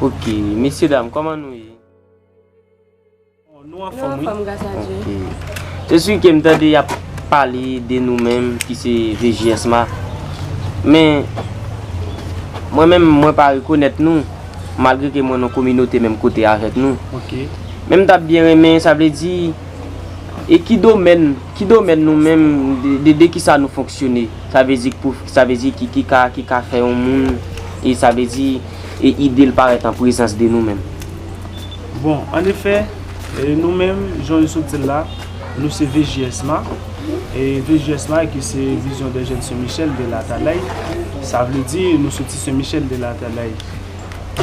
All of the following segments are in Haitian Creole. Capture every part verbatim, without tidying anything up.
Ok, mesye dam, kòman nou ye? Nou anfòm, wi. Nou anfòm, gras a Dye. Ok. Se si ke m tande y ap pale de nou menm ki se V J S M A. Men, mwen menm, mwen pa rekonèt nou, malgre ke mwen nan kominote menm kote avèk nou. Ok. Men m t ap byen renmen, sa vle di, e ki domèn, ki domèn nou menm, de, de, de ki sa nou fonksyone? Sa vle di pou, sa vle di ki, ki ka, ki ka fè yon moun, e sa vle di, e ide l parèt an prezans de nou menm. Bon, an efè, e, nou menm, jan nou sot di l la, nou se V J S M A. E V J S M A ki se Vision des Jeunes Saint Michel de Latalay. Sa vle di, nou soti Sen Michel de Latalay.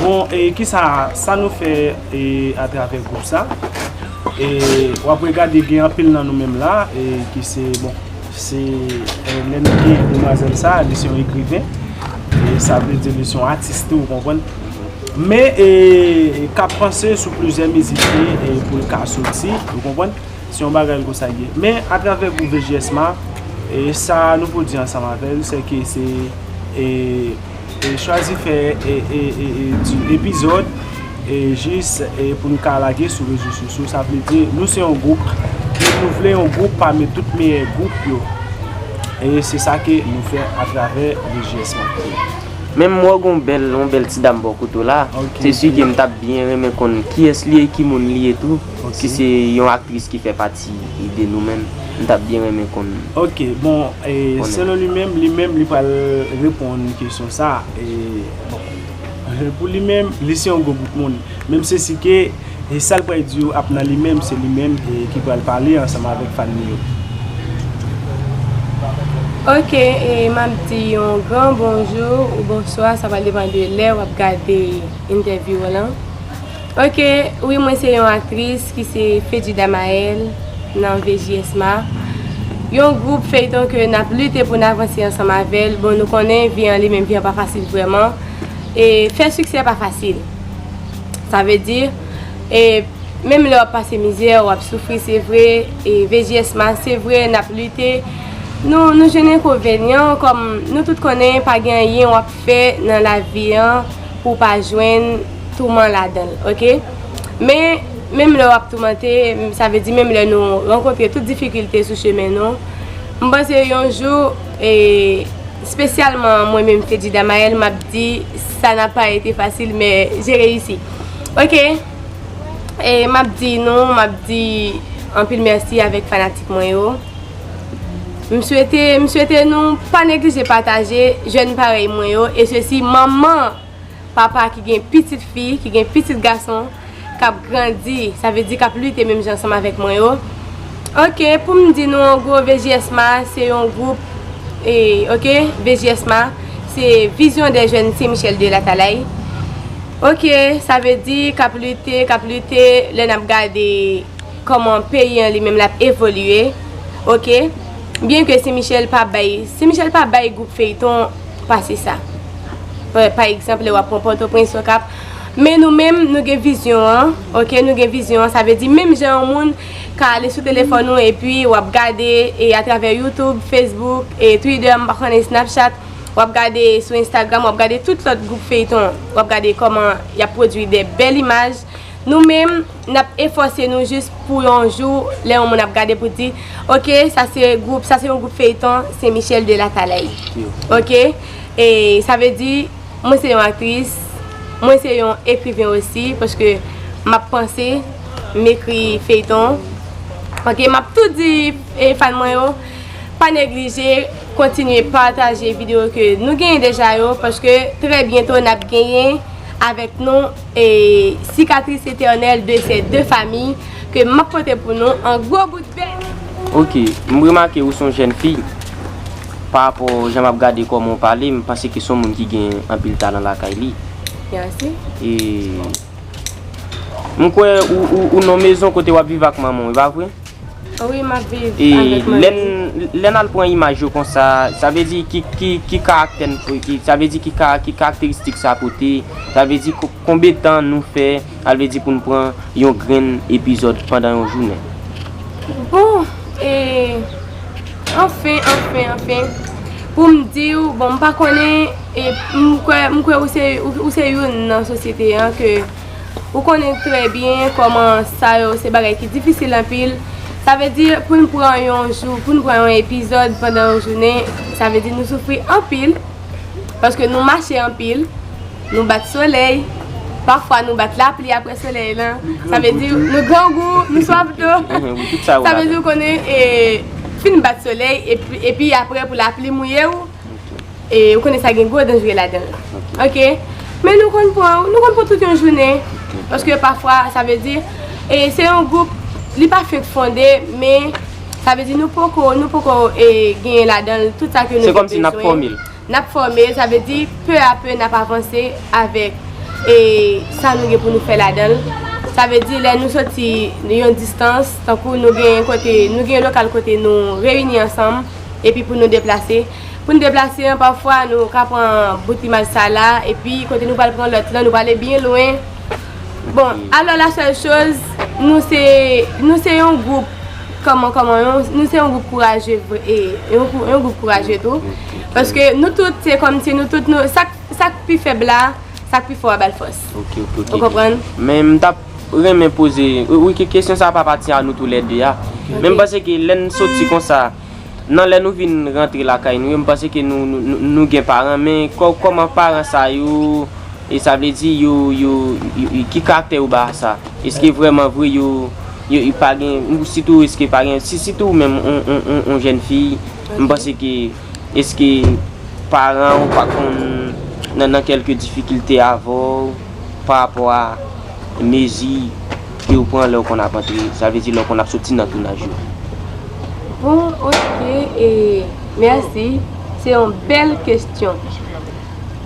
Bon, e kisa, sa nou fè, e, atravè gwoup sa? E w ap regade gen anpil nan nou menm la, e ki se, bon, se, e, lè nou gen demwazèl sa, li se yon ekriven. E sa vle di li se yon atis tou, ou konprann? Men, e, k ap panse sou plizyè mizik li, e pou l ka soti, ou konprann? Se yon bagay konsa l ye. Men, atravè gwoup V J S M A, e sa nou pou di ansanm avè l, se ke se, e, e chwazi fè, e, e, e, e, di epizòd, e jis, e pou n ka lage sou rezo sosyo. Sa vle di, nou se yon gwoup, e nou vle yon gwoup pami tout meyè gwoup yo. E se sa ke nou fè atravè V J S M A. Men m wè w gen yon bèl, yon bèl ti dam bò kote w la. Ok. Se si ke m t ap byen renmen konn kiyès li ye, ki moun li ye tou. Ok. Si se yon aktris ki fè pati de nou menm, m t ap byen renmen konn. Ok, bon, e, konnen. Selon li menm, li menm, li pral reponn kesyon sa. E, bon, pou li menm, li se yon gwo bout moun. Menm se si ke E sa l pral di yo ap nan li menm, se li menm, e, ki pral pale ansanm avèk fan li yo. Ok, e m ap di yon gran bonjou ou bonswa, sa pral depann de lè w ap gade entèvyou w lan. Ok, wi, mwen se yon aktris ki se Fedjida Maëlle nan V J S M A. Yon gwoup feyton ke n ap lite pou n avanse ansanm avè l. Bon, nou konnen vi an li menm, vi an pa fasil vrèman. E fè siksè pa fasil. Sa vle di, e, menm lè w ap pase mizè, w ap soufri, se vre, e V J S M A, se vre, n ap lite. Nou, nou jwenn enkonvenyan, kòm nou tout konnen, pa gen anyen w ap fè nan lavi an pou w pa jwenn touman ladan l, ok? Men, menm lè w ap toumante, sa vle di menm lè nou rankontre tout difikilte sou chemen nou, m panse yon jou, e, espesyalman mwen menm, Fedjida Maëlle, m ap di, ça n'a pas été facile, mais j'ai réussi. Ok? E m ap di nou, m ap di anpil mèsi avèk fanatik mwen yo. M swete, m swete nou pa neglije pataje, jèn parèy mwen yo, e sesi manman, papa ki gen pitit fi, ki gen pitit gason, k ap grandi, sa vle di k ap lite menm jan ansanm avèk mwen yo. Ok, pou m di nou an gwo, V J S M A se yon gwoup, e, ok, V J S M A se Vision des Jeunes Saint Michel de Latalay. Ok, sa vle di k ap lite, k ap lite, lè n ap gade kòman peyi an li menm l ap evolye, ok? Byen ke Sen Michel pa bay, Sen Michel pa bay gwoup feyton pase sa. Pa, pa egzanp, lè w ap pran Pòtoprens, Okap, men nou menm, nou gen vizyon an, ok? Nou gen vizyon an, sa vle di menm jan yon moun ka ale sou telefòn ou epi w ap gade, e atravè YouTube, Facebook, e Twitter, m pa konnen, Snapchat, w ap gade sou Instagram, w ap gade tout lòt gwoup feyton, w ap gade kòman y ap pwodui de bèl imaj. Nou menm, n ap efòse nou jis pou yon jou, lè yon moun ap gade pou di, ok, sa se gwoup, sa se yon gwoup feyton, Sen Michel de Latalay. Ok. E sa vle di, mwen se yon aktris, mwen se yon ekriven osi, paske m ap panse, m ekri feyton. Ok, m ap tou di, e, fan mwen yo, pa neglije kontinye pataje videyo ke nou genyen deja yo, paske trè byento n ap genyen avèk nou, e, Cicatrice éternelle de ces deux familles ke m ap pote pou nou an gwo bout bèl. Ok, m remake ou se yon jèn fi. Pa rapò jan m ap gade kòman w pale, m panse ke se yon moun ki gen anpil talan lakay li. Mèsi. E m kwè ou, ou, ou nan mezon kote w ap viv ak manman w, e pa vre? Wi, m ap viv avèk manmi. E lè n, lè n al pran imaj yo konsa, sa vle di ki, ki, ki karaktè n, ki, sa vle di ki ka, ki karakteristik sa pote, sa vle di ko-, konbyen tan nou fè, sa vle di pou n pran yon grenn epizòd pandan yon jounen. Bon, e, anfen, anfen, anfen, pou m di w, bon, m pa konnen E m kwè, m kwè ou se, ou, ou se youn nan sosyete an ke ou konnen trè byen kòman sa yo se bagay ki difisil anpil. Sa vle di pou n pran yon jou, pou n pran yon epizòd pandan yon jounen, sa vle di nou soufri anpil. Paske nou mache anpil, nou bat solèy, pafwa nou bat lapli apre solèy lan. Sa vle di nou grangou, nou swaf dlo. Sa vle di ou konnen e, fin bat solèy epi, epi apre pou lapli mouye w. E ou konnen sa gen gwo danje ladan l. Ok. Men nou konn pran, nou konn pran tout yon jounen. Paske pafwa, sa vle di, e se yon gwoup, li pa fenk fonde, men sa vle di nou poko, nou poko e, genyen ladan l tout sa ke nou te bezwen. Se kòmsi n ap fòme l. N ap fòme l, sa vle di, pe a pe n ap avanse avèk e sa nou gen pou nou fè ladan l. Sa vle di, lè nou soti yon distans, tankou nou gen kote, nou gen lokal kote nou reyini ansanm, epi pou nou deplase. Pou n deplase an, pafwa nou ka pran bout imaj sa la, epi kote nou pral pran lòt lan, nou prale byen lwen. Bon, alò la sèl choz, nou se, nou se yon gwoup, kòman, kòman, yon, nou se yon gwoup kouraje vre, e, yon, gwou- yon gwoup kouraje tou. Paske nou tout, se kòmsi nou tout, nou, sa k- sa k pi fèb la, sa k pi fò a ba l fòs. Ok, ok, ok. Ou konprann? Men m t ap renmen poze, wi, wi, ke- kesyon sa pa pati a nou toulède a. Men m panse ke lè n soti konsa, nan lè nou vin rantre lakay nou yo, m panse ke nou, nou, nou, nou gen paran, men kò- kòman paran sa yo, e sa vle di yo, yo, yo, yo- ki karaktè yo ba sa? Èske vrèman vre yo, yo, yo pa gen, sitou èske pa gen, si, sitou ou menm, on, on, on, on jèn fi, m panse ke Èske paran w pa konn nan, nan kèlke difikilte avè w pa rapò a mezi ke w pran lè w konn ap antre, sa vle di lè w konn ap soti nan tounaj yo? Bon, ok, e, mèsi. Se yon bèl kesyon.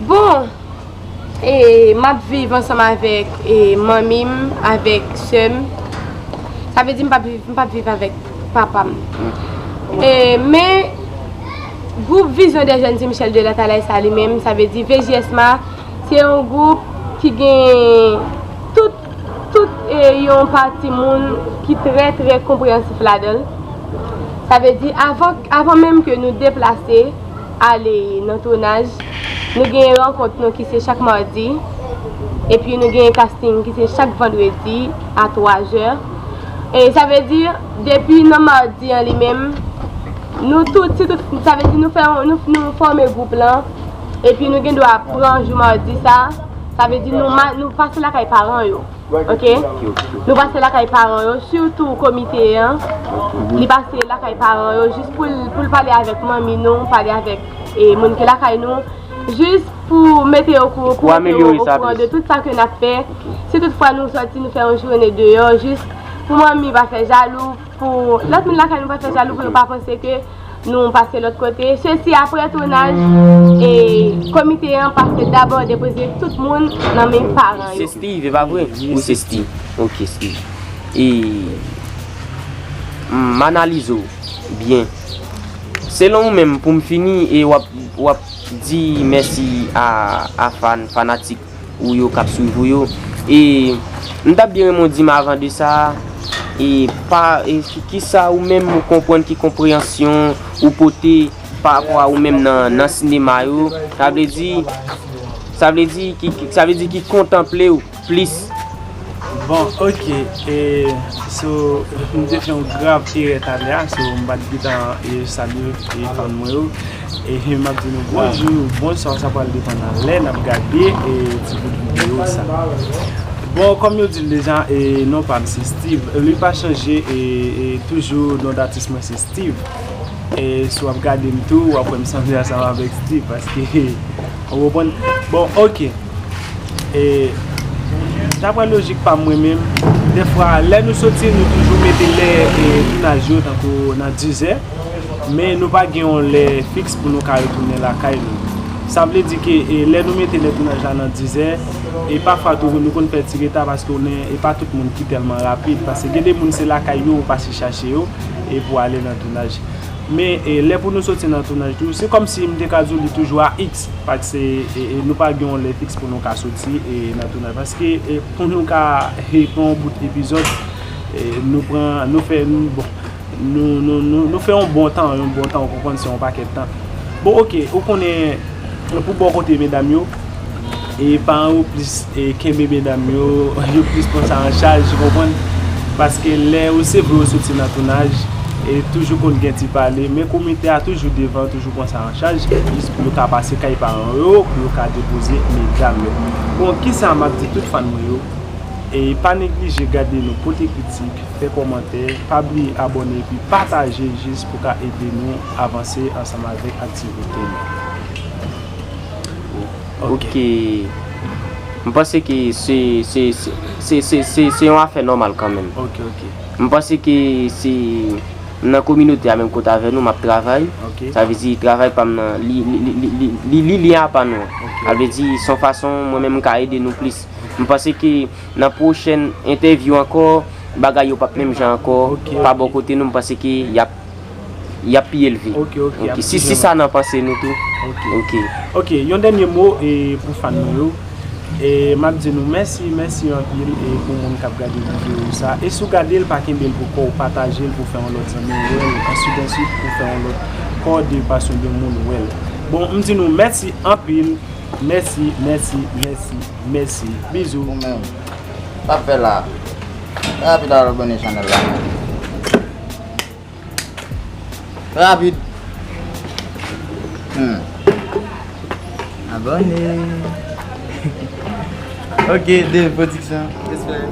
Bon, E, m ap viv ansanm avèk e, manmi m, avèk sè m. Sa vle di m p ap viv, m p ap viv avèk papa m. E, men, gwoup Vision des Jeunes Ti Michel de Latalay sa li menm, sa vle di V J S M A, se yon gwoup ki gen tout, tout e, yon pati moun ki trè, trè konpreyansif ladan l. Sa vle di, avan, avan menm ke nou deplase, ale nan tounaj. Nou genyen rankont nou ki se chak madi. Epi nou genyen casting ki se chak vandredi a twa zè. E sa vle di, depi nan madi an li menm, nou tout, si tout, sa vle di nou fè, nou, nou fòme gwoup lan. Epi nou gen dwa pran jou madi sa. Sa vle di nou, ma- nou pase lakay paran yo. Ok? Ok, ok. Nou pase lakay paran yo, sitou komite an. Li pase lakay paran yo jis pou l, pou l pale avèk manmi nou, pale avèk e, moun ki lakay nou, jis pou mete yo kou- pou mete yo okouran de tout sa ke n ap fè. Si toutfwa nou sòti, nou fè yon jounen deyò, jis pou manmi pa fè jalou, pou lòt moun lakay nou pa fè jalou, pou yo pa panse ke nou pase lòt kote. Sesi apre tounaj, e, komite an pase dabò depoze tout moun nan men paran yo. Se Steve, e pa vre? Wi, se Steve. Ok, Steve. E, m analize w byen. Selon ou menm, pou m fini, e w ap, w ap di mèsi a, a fan, fanatik ou yo k ap swiv ou yo. E m t ap byen renmen w di m avan de sa, e pa, e ki, kisa ou menm ou konprann, ki konpreyansyon ou pote pa rapò a ou menm nan, nan sinema yo. Sa vle di, sa vle di ki, ki- sa vle di ki kontanple w plis. Bon, ok. E, so, m te fè yon grav erè talè a. So, m pa t gentan e, salye e, fan mwen yo. E m ap di nou bonjou, bonswa, sa pral depann nan lè n ap gade e, ti bout videyo sa. Bon, kòm yo di l deja, e, non pa m se Steve. Li pa chanje, e, e toujou non datis mwen se Steve. E si w ap gade m tou, w ap wè m sanble ansanm avèk Steve, paske, ou konprann? Bon, ok. E, daprè lojik pa m mwen menm, dèfwa, lè nou soti, nou toujou mete lè e, tounaj yo, tankou nan dizè, men nou pa gen yon lè fiks pou nou ka retounen lakay nou. Sa vle di ke e, lè nou mete lè tounaj la nan dizè, e pafwa tou nou konn fè ti reta paske konnen e pa tout moun ki tèlman rapid, paske gen de moun se lakay yo ou pase chache yo e pou ale nan tounaj. Men e, lè pou nou soti nan tounaj tou, se kòmsi m te ka di w li toujou a iks, paske e, e, nou pa gen yon lè fiks pou nou ka soti e, nan tounaj. Paske e, pou nou ka e, pran yon bout epizòd, e, nou pran, nou fè, nou, bon, nou, nou, nou, nou fè yon bon tan, yon bon tan, ou konprann, se yon pakèt tan. Bon, ok, ou konnen, Pou bò kote medam yo, e paran yo plis e kenbe medam yo, yo plis pran sa an chaj, ou konprann? Paske lè yo, se vre, yo soti nan tounaj, e toujou konn gen ti pale, men komite a toujou devan, toujou pran sa an chaj, jis pou yo ka pase kay paran yo, pou yo ka depoze medam yo. Bon, kisa m ap di tout fan mwen yo? E pa neglije gade nou, pote kritik, fè kòmantè, pa bliye abòne epi pataje jis pou ka ede nou avanse ansanm avèk aktivite nou. Ok. M panse ke se se se se se se se yon afè nòmal kanmenm. Ok, ok. M panse ke se nan kominote a menm kote avè nou m ap travay. Ok. Sa vle di travay pa m nan li li li li li li li li apa nou. Ok. Sa vle di se yon fason mwen menm m ka ede nou plis. M panse ke nan pwochèn entèvyou ankò, bagay yo p ap menm jan ankò. Ok, Pa ok. bò kote nou, m panse ke y ap y ap pi elve. Ok, ok, y ap Si pi si elve. Sa nan panse nou tou. Ok. Ok. Ok, yon dènye mo e pou fan nou yo. E m ap di nou mèsi, mèsi anpil e pou moun k ap gade videyo sa. E si w gade l, pa kenbe l pou kò w, pataje l pou fè yon lòt zanmi w wè l, answit, answit pou fè yon lòt kò de pasyon de moun wè l. Bon, m di nou mèsi anpil. Mèsi, mèsi, mèsi, mèsi. Bizou. Ou menm. Sa ap fè la. Rapid al abòne chanèl la. Rapid. Hmm. Abòne. Ok, de pwodiksyon. Respè.